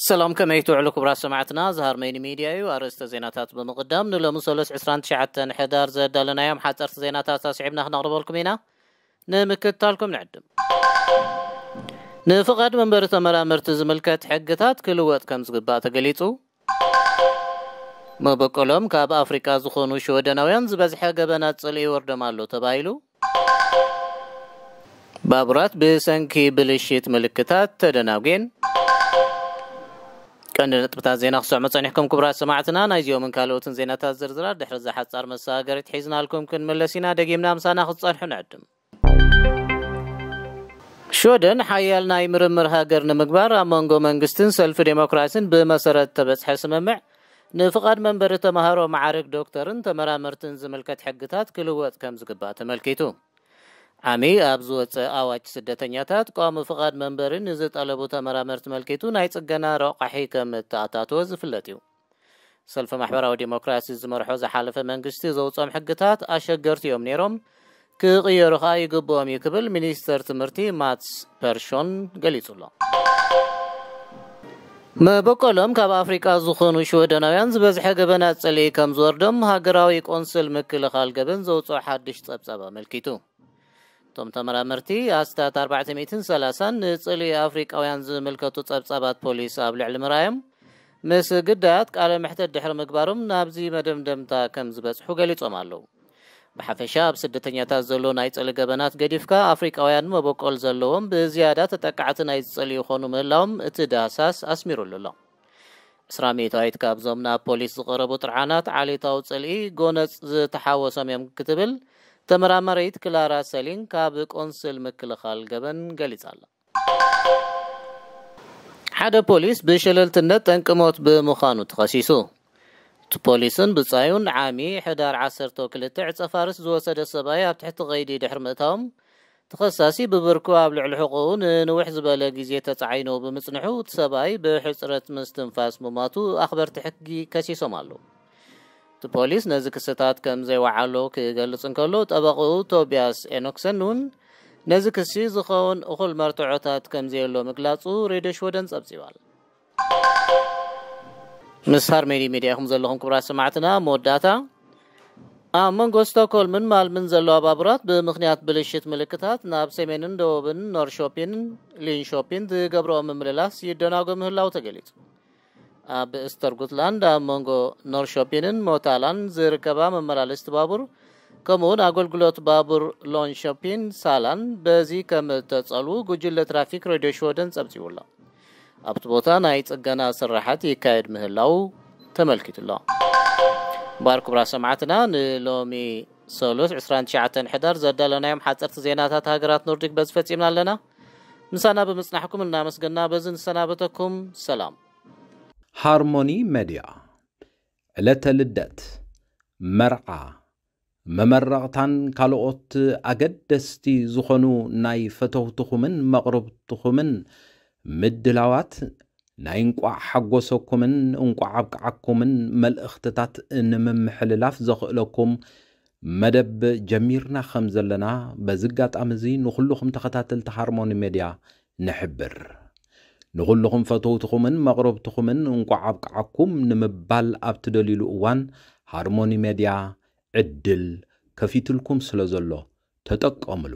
ሰላም፣ ከመይ ትውዕሉ ክቡራት ሰማዕትና? ዝሃርመይኒ ሚድያ እዩ። ኣርእስተ ዜናታት ብምቕዳም፣ ንሎሚ ሰሉስ ዕስራን ትሽዓተን ሕዳር ዘዳለናዮም ሓፀርቲ ዜናታት ኣስዒብና ክነቕርበልኩም ኢና። ንምክትታልኩም ንዕድም። ንፍቓድ መንበሪ ተመራመርቲ ዝምልከት ሕግታት ክልወጥ ከም ዝግባእ ተገሊጹ። መበቆሎም ካብ ኣፍሪቃ ዝኾኑ ሽወደናውያን ዝበዝሐ ገበናት ጽልኢ ይወርዶም ኣሎ ተባሂሉ። ባቡራት ብሰንኪ ብልሽት ምልክታት ተደናጉየን። ቀንዲ ነጥብታት ዜና ክሰዕሙ ጸኒሕኩም ክቡራት ሰማዕትና። ናይዚኦምን ካልኦትን ዜናታት ዝርዝራት ድሕሪ እዛ ሓጻር መሰጋገሪት ሒዝናልኩም ክንምለስ ኢና። ደጊምና ምሳና ክትጸንሑ ንዕድም። ሽወደን ሓያል ናይ ምርምር ሃገር ንምግባር ኣብ መንጎ መንግስትን ሰልፊ ዴሞክራሲን ብመሰረት ተበጽሐ ስምምዕ ንፍቓድ መንበሪ ተማሃሮ ማዕረግ ዶክተርን ተመራመርትን ዝምልከት ሕግታት ክልወጥ ከም ዝግባእ ተመልኪቱ። ዓሚ ኣብ ዝወጸ ኣዋጅ ስደተኛታት ቋሚ ፍቓድ መንበሪ ንዝጠለቡ ተመራመርቲ መልኪቱ ናይ ጽገና ረቋሒ ከም እተኣታተወ ዝፍለጥ እዩ። ሰልፊ ማሕበራዊ ዴሞክራሲ ዝመርሖ ዝሓለፈ መንግስቲ ዘውጾም ሕግታት ኣሸገርቲ እዮም ነይሮም፣ ክቕየሩ ኸኣ ይግብኦም እዩ ክብል ሚኒስተር ትምህርቲ ማትስ ፐርሾን ገሊጹ ኣሎ። መበቆሎም ካብ ኣፍሪቃ ዝኾኑ ሽወደናውያን ዝበዝሐ ገበናት ጽልኢ ከም ዝወርዶም ሃገራዊ ቆንስል ምክልኻል ገበን ዘውጽኦ ሓድሽ ጸብጻብ ኣመልኪቱ። እቶም ተመራመርቲ ኣስታት ኣርባዕተ ሚእትን ሰላሳን ንጽልኢ ኣፍሪቃውያን ዝምልከቱ ጸብጻባት ፖሊስ ኣብ ልዕሊ ምርኣዮም ምስ ግዳያት ቃለ መሕተት ድሕሪ ምግባሮም ናብዚ መደምደምታ ከም ዝበጽሑ ገሊጾም ኣለዉ። ብሓፈሻ ኣብ ስደተኛታት ዘሎ ናይ ጽልኢ ገበናት ገዲፍካ ኣፍሪቃውያን መበቆል ዘለዎም ብዝያዳ ተጠቃዕቲ ናይ ዝጽልኢ ይኾኑ ምህላዎም እቲ ዳህሳስ ኣስሚሩሉ ኣሎ። ዕስራ ሚእታዊት ካብዞም ናብ ፖሊስ ዝቐረቡ ጥርዓናት ዓሌታዊ ጽልኢ ጎነጽ ዝተሓወሶም እዮም ክትብል ተመራማሪት ክላራ ሰሊን ካብ ቆንስል ምክልኻል ገበን ገሊጻ ኣላ። ሓደ ፖሊስ ብሸለልትነት ጠንቂ ሞት ብምዃኑ ተኸሲሱ። እቲ ፖሊስን ብጻዩን ዓሚ ሕዳር ዓሰርተ ክልተ ዕጸ ፋርስ ዝወሰደ ሰብኣይ ኣብ ትሕቲ ቀይዲ ድሕሪ ምእታዎም ተኸሳሲ ብብርኩ ኣብ ልዕሊ ሕቖኡ ንንውሕ ዝበለ ግዜ ተጻዒኑ ብምጽንሑ፣ እቲ ሰብኣይ ብሕጽረት ምስትንፋስ ምሟቱ ኣኽበርቲ ሕጊ ከሲሶም ኣለዉ። እቲ ፖሊስ ነዚ ክስታት ከም ዘይወዓሎ ክገልጽ እንከሎ፣ ጠበቕኡ ቶቢያስ ኤኖክሰን እውን ነዚ ክሲ ዝኸውን እኹል መርትዖታት ከም ዘየሎ ምግላጹ ሬድዮ ሽወደን ጸብጺባል። ምስ ሃርሜኒ ሚድያ ኢኹም ዘለኹም ክቡራት ሰማዕትና። መወዳእታ፣ ኣብ መንጎ ስቶክሆልምን ማልምን ዘለዋ ባቡራት ብምኽንያት ብልሽት ምልክታት ናብ ሰሜንን ደቡብን ኖርሾፒንን ሊንሾፒን ዝገብርኦ ምምልላስ ይደናጎ ምህላው ተገሊጹ። ኣብ እስተርጉትላንድ ኣብ መንጎ ኖርሾፒንን ሞታላን ዝርከባ መመላለስቲ ባቡር ከምኡውን ኣገልግሎት ባቡር ሎንሾፒን ሳላን በዚ ከም እተጸልዉ ጉጅለ ትራፊክ ሬድዮ ሽወደን ጸብጺቡ ኣሎ። ኣብቲ ቦታ ናይ ጽገና ስራሓት ይካየድ ምህላው ተመልኪቱ ኣሎ። ባር ክቡራት ሰማዕትና፣ ንሎሚ ሰሉስ ዕስራን ትሽዓተን ሕዳር ዘዳለናዮም ሓጸርቲ ዜናታት ሃገራት ኖርዲክ በዚ ፈጺምና ኣለና። ምሳና ብምጽናሕኩም እናመስገና በዚ ንሰናበተኩም። ሰላም። ሃርሞኒ መድያ ዕለተ ልደት፣ መርዓ፣ መመረቕታን ካልኦት ኣገደስቲ ዝኾኑ ናይ ፈተውትኹምን መቕርብትኹምን ምድላዋት ናይ እንቋዕ ሓጎሰኩምን እንቋዕ ኣብቅዓኩምን መልእኽትታት ንምምሕልላፍ ዘኽእለኩም መደብ ጀሚርና ከም ዘለና በዚ ኣጋጣሚ እዚ ንኹልኹም ተኸታተልቲ ሃርሞኒ ሜድያ ንሕብር። ንኹልኹም ፈተውትኹምን መቕረብትኹምን እንቋዕ ኣብቅዓኩም ንምባል ኣብ ትደልዩሉ እዋን ሃርሞኒ ሜድያ ዕድል ከፊትልኩም ስለ ዘሎ ተጠቀምሉ።